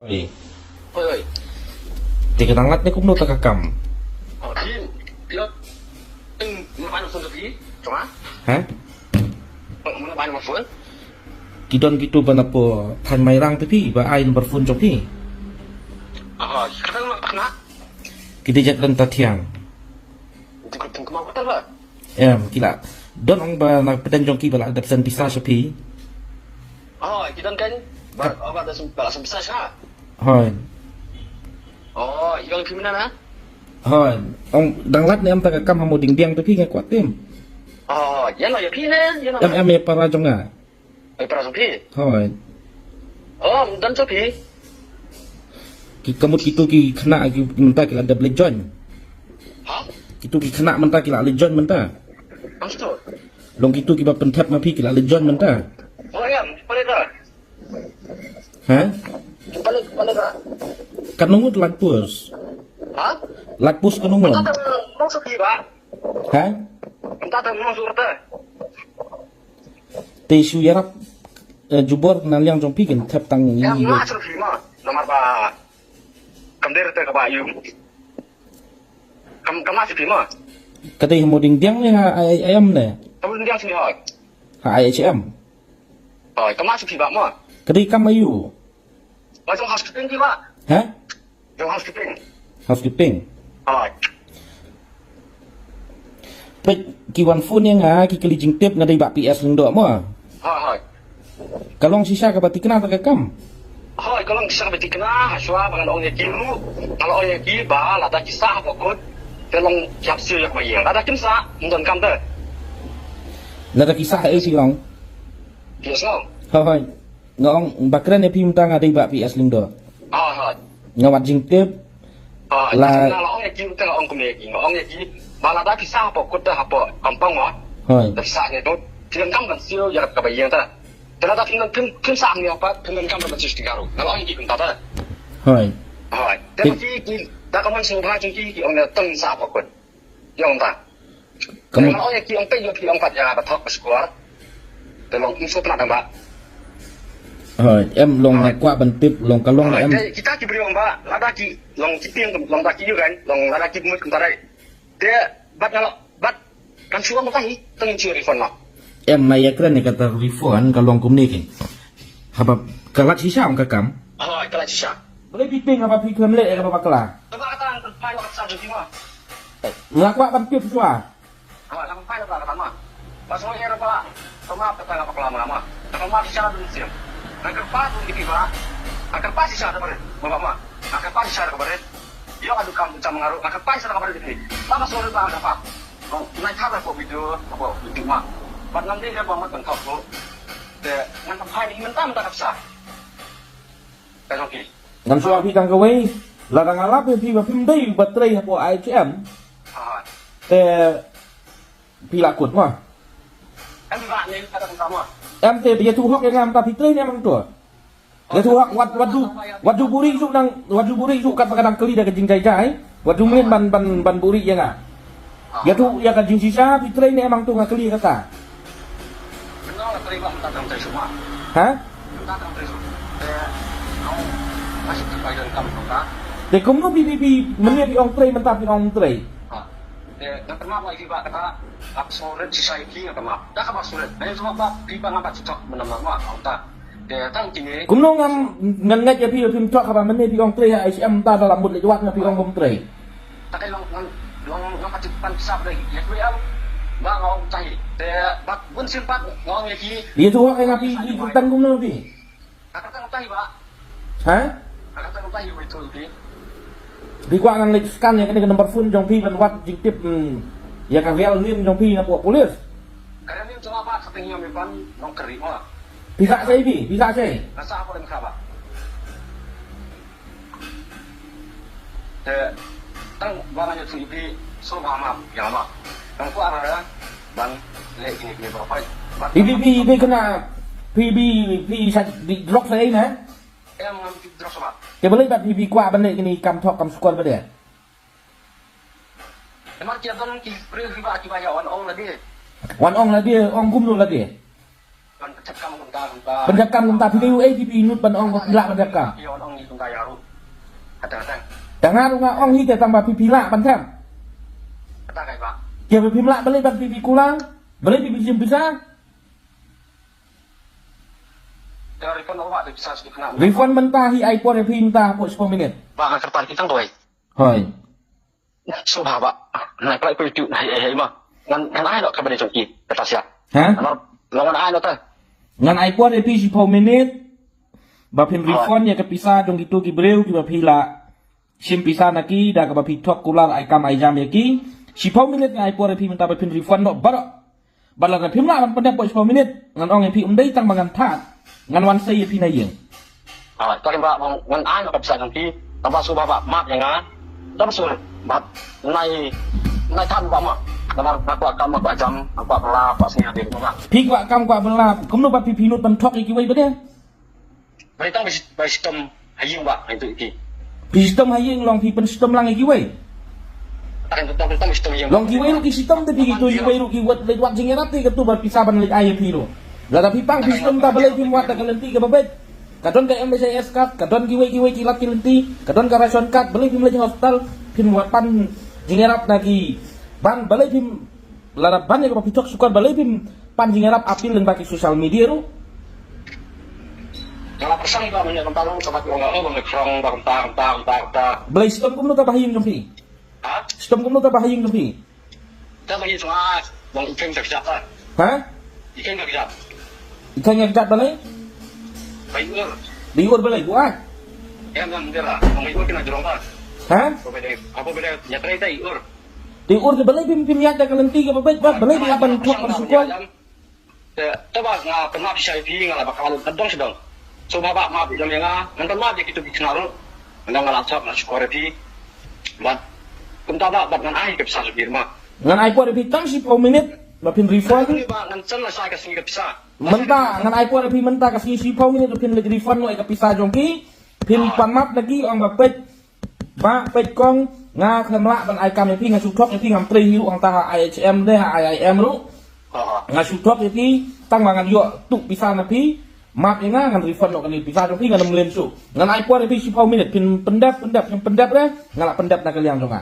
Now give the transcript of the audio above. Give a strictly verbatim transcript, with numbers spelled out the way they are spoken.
Oi. Oi, oi. Te ka dang lait ne kumno ta ka kam? Oh, ki, ki lo. Eng, ma ban phone to ki. Chunga? Ha? Oh, ma ban phone. Ki don kitu ba na po than mai rang te phi, ba ai number phone jong phi. Oh, ka dang ma na. Ki dei jat don ta thiang. Di ko tung ma ko ta ba. Em, ki la. Don ong ba na pdeng jong ki ba la dep send pisa sha phi. Oh, ki don kan. Ba, oh, ba da sum, ba la sum pisa sha. Hoi. Oh, i ong ki mena na? Hoi. Ong dang lait ne em ta ka kam ha mo ding biang te phi nga kwah tim. Oh, ya no ya phi ne, ya no. Em em ya para jong nga. Ai para jong phi. Hoi. Oh, don jong phi. Ki kamut kitu ki khynnah ki mynta ki la dep leit join. Ha? Kitu ki khynnah mynta ki la leit join mynta. Ang sto. Long kitu ki ba pynthep ma phi ki la leit join mynta. Oh ya, pale da. Ha? Pale, pale da. Kan ngut lak pus. Ha? Lak pus kan ngut. Mynta ta mong so phi ba. Ha? Mynta ta mong so ta. Te shu ïarap, eh, jubor na liang jong phi kan thep tang ïa. Em, ma shu phi ma. Namar ba kam der te ka ba yu. Kam, kam ma shu phi ma. Ka dei ha mo ding diang ne ha I H M ne? Kam ding diang sini hoi. Ha I H M. Hoi, kam ma shu phi ba ma. Ka dei kam ayu. Ba jong housekeeping ki ba. Ha? Jong housekeeping. Housekeeping. Hoi. Peit ki wan phone ïa nga ki kylli jingtip nga dei Bah P S Lyngdoh mo. Hoi, hoi. Ka long shisha kaba thikna ta ka kam. Hoi, ka long shisha kaba thikna, hashwa ba ngan ong ïa ki ruh. Nga la ong ïa ki ba lada ki sah ba kut. Te long ki hap siew ïa kaba ïeng. Lada kim sah, ym don kam te. Lada ki sah ei phi ong. Yes, no. Hoi, hoi. Nga ong ba kren ïa phi mynta nga dei Bah P S Lyngdoh. Ah, ha. Nga wad jingtip. Ah, la, nga la ong ïa ki mynta nga ong kumne ïa ki. Nga ong ïa ki. Ba lada ki sah hapoh kut te hapoh kampong mo. Hoi. Da ki sah ne to. Ki donkam ban siew ïa kaba ïeng te. Te lada kim, kim, kim sah ne pat, kim donkam ban siew sha ki Garo. Nga la ong ïa ki kumta te. Hoi. Hoi. Te ki, ki, da ka mon sngewbha jong ki, ki ong ne tang sah hapoh kut. Ïa ong ta. Ka mut. Nga ong ïa ki ong peit ïa ki ong pat ïa ba thok ba sukor. Te long ym sngewtynnat ba. Hoi, em long nga kwah ban tip long ka long em. Te kita ki briew ong ba lada ki long ki tieng long da ki ïu kan long lada ki mut kumta dei. Te bad nga long bad kan shu ong ba hi tang shu refund noh. Em ma ïa kren ïa kata refund ka long kumne kin. Haba ka lait shisha ong ka kam. Hoi, ka lait shisha. Balei phi tieng haba phi khlem leh ïa kaba bakla? Kaba kata nga kyrpad ïa ka pisa jong phi ma. Nga kwah ban tip shuwa. Nga kyrpad ïa kaba kata ma. Ba sngewbha ïa kaba kata ma kata nga bakla ma ma. Kata ma shisha dun sim. Nga kyrpad dun ïa phi ba. Nga kyrpad shisha da barit. Ma ba ma. Nga kyrpad shisha da barit. Ïa ka dukam jam nga ruh. Nga kyrpad shisha da barit ïa phi. Ba ma sngewbha nga kyrpad. Nai kha da ko video, ko video ma. Bad ngam dei da ba ma tang ko. Te ngan kyrpad ïa phi mynta mynta ka pisa. Ka jong phi. Ngan shu ong phi tang kawei, lada nga lap ïa phi ba phim dei ba trei hapoh I H M. Ah. Te phi la kut mo. Em ba ne ka dang mo. Em te ïathuh hok ïa nga mynta phi trei ne em hangto. Ïathuh hok wat, wat ju, wat ju buhrieh shuh nang, wat ju buhrieh shuh katba ka dang kylli da ka jingjai jai. Wat ju mlien ban, ban, ban buhrieh ïa nga. Ïathuh ïa ka jingshisha phi trei ne em hangto nga kylli kata. Mynta nga trei ba mynta tang trei shuh ma. Ha? Mynta tang trei shuh. Te, nga ong, nga shu trei ba ïa ka kam mynta. Te kumno phi, phi, phi, mynne phi ong trei mynta phi ong trei. Ha. Te, nga kynmaw ba ïa phi ba kata, nga sngewrit shisha ïa phi nga kynmaw. Da kaba sngewrit. Nga ïa sngewrit ba phi ba nga ba shisha mynta ma, ong ta. Te tang kine. Kumno ngam, ngan ngeit ïa phi ba phim thok haba mynne phi ong trei ha I H M ta da la mut leit wad nga phi ong bym trei. Ta kai long, long, long, long ka tip pan pisa ba dei. Ïa phi ong ba nga ong tahi. Te bad bun sim pat nga ong ïa ki. Ïathuh hok ïa nga phi, phi tang kumno phi. Ka tang tahi ba. Ha? Ka tang tahi ba ïathuh phi. Phi kwah ngan leit scan ïa kane ka number phone jong phi ban wad jingtip, hmm, ïa ka real name jong phi na pok police. Ka real name jong nga ba ka tang ïa me ban nongkri mo. Pisa sei phi, pisa sei. Rasa apa dan kaba. Te tang ba nga ïathuh phi so ba ma yang ma. Tang ko ara ban leh kine kine ba pai. Phi phi phi phi kena phi phi phi sa di drok sei na. Em ngam phi drok sama. Te balei ba phi phi kwah ban leh kine kam thok kam sukor ba de. Emang ki don ki briew ki ba ki ba ïa wan ong lade. Wan ong lade, ong kumno lade. Ban jap kam kumta, kumta. Ban jap kam kumta, phi dei uei phi, phi nud ban ong ba phi lah ban jap kam? Phi ong ong ni kumta ïa ruh. Kata kata. Tang nga ruh nga ong hi te tang ba phi, phi lah ban jap. Kata kai ba. Ke ba phim lah balei ban phi, phi kular? Balei phi, phi shim pisa? Te refund ong ba pisa shu kena. Refund mynta hi ai por ïa phi mynta hapoh shiphew minit. Ba nga kyrpad phi tang doi. Hoi. Sngewbha ba nai pynlait pynlait tu nai, eh, eh, ma. Ngan, ngan ai noh kaba dei jong ki kata sha. Ha? Namar long ngan ai noh ta. Ngan ai por ïa phi shiphew minit ba phin refund ïa ka pisa jong kito ki briew kiba phi la shim pisa na ki da kaba phi thok kular ai kam ai jam ïa ki. Shiphew minit ngan ai por ïa phi mynta ba phin refund noh baroh. Bad lada phim lah ban pyndep bad shiphew minit, ngan ong ïa phi, ym dei tang ba ngan thad, ngan wan sei ïa phi na ïing. Ah, tang ba ngan ai noh ka pisa jong phi, tang ba sngewbha ba map ïa nga. Tang ba sngewbha ba nai, nai thad ba ma. Namar nga kwah kam, nga kwah jam, nga kwah bylla, kwah sngi ha dei ba. Phi kwah kam kwah bylla, kumno ba phi, phi nud ban thok ïa kiwei ba dei? Ba tang ba shi-, ba shitom ha ïing ba, ha ïing tu ki. Phi shitom ha ïing, long phi pynshitom lang ïa kiwei? Tang, tang, tang shitom ha ïing. Long kiwei ruh ki shitom te phi, kito kiwei ruh ki wad, leit wad jingïarap te katu ba pisa ban leit ai ïa phi ruh. Lada phi pang phi shitom ta, balei phim wad da ka lynti kaba beit? Ka don ka M H I S card, ka don kiwei kiwei ki lad ki lynti, ka don ka ration card, balei phim leit hospital, phim wad pan jingïarap na ki ban, balei phim Lada ban ïa kaba phi thok shukor, balei phim pan jingïarap appeal lyngba ki social media ruh? Nga la pyrshang ba mynta, mynta ruh kaba ki ong nga, oh, ba nga krong ba mynta, mynta, mynta, mynta. Balei shitom kumno kaba ha ïing jong phi? Ha? Shitom kumno kaba ha ïing jong phi? Kaba ha ïing jong nga, ba nga i kheiñ ka kjat. Ha? I kheiñ ka kjat. I kheiñ ka kjat balei? Ba i ur. Ba i ur balei? Buh ai. Em, em, dera. Ba i ur kina jrong ba. Ha? Ba ba dei, ba ba dei, ïa trei dei i ur. Te ur te balei phim, phim ïaid da ka lynti kaba beit, ba balei phim ïaid ban thok ban shukor? Te, te ba nga pynmap shisha ïa phi, nga la ba ka la lut ka dong sha dong. Sngewbha ba map ïa nga, ngan pynmap ïa kito ki khynnah ruh. Nga la thok, nga la shukor ïa phi. Bad kumta ba, bad ngan ai ka pisa sha phi ma. Ngan ai por ïa phi tang shiphew minit ba phin refund. Ba ngan send lashai ka sngi ka pisa. Mynta ngan ai por ïa phi mynta ka sngi shiphew minit ba phin leit refund noh ïa ka pisa jong ki. Phin pan map na ki, ong ba peit. Ba peit kong, nga khlem lah ban ai kam ïa phi, nga shu thok ïa phi, ngam trei hi ruh hangta ha I H M de, ha I I M ruh. Nga shu thok ïa phi, tang ba ngan ïoh tuh pisa na phi, map ïa nga, ngan refund noh kane pisa jong phi, ngan ym len shuh. Ngan ai por ïa phi shiphew minit, phin pyndep, pyndep, phin pyndep de, nga la pyndep na ka liang jong nga.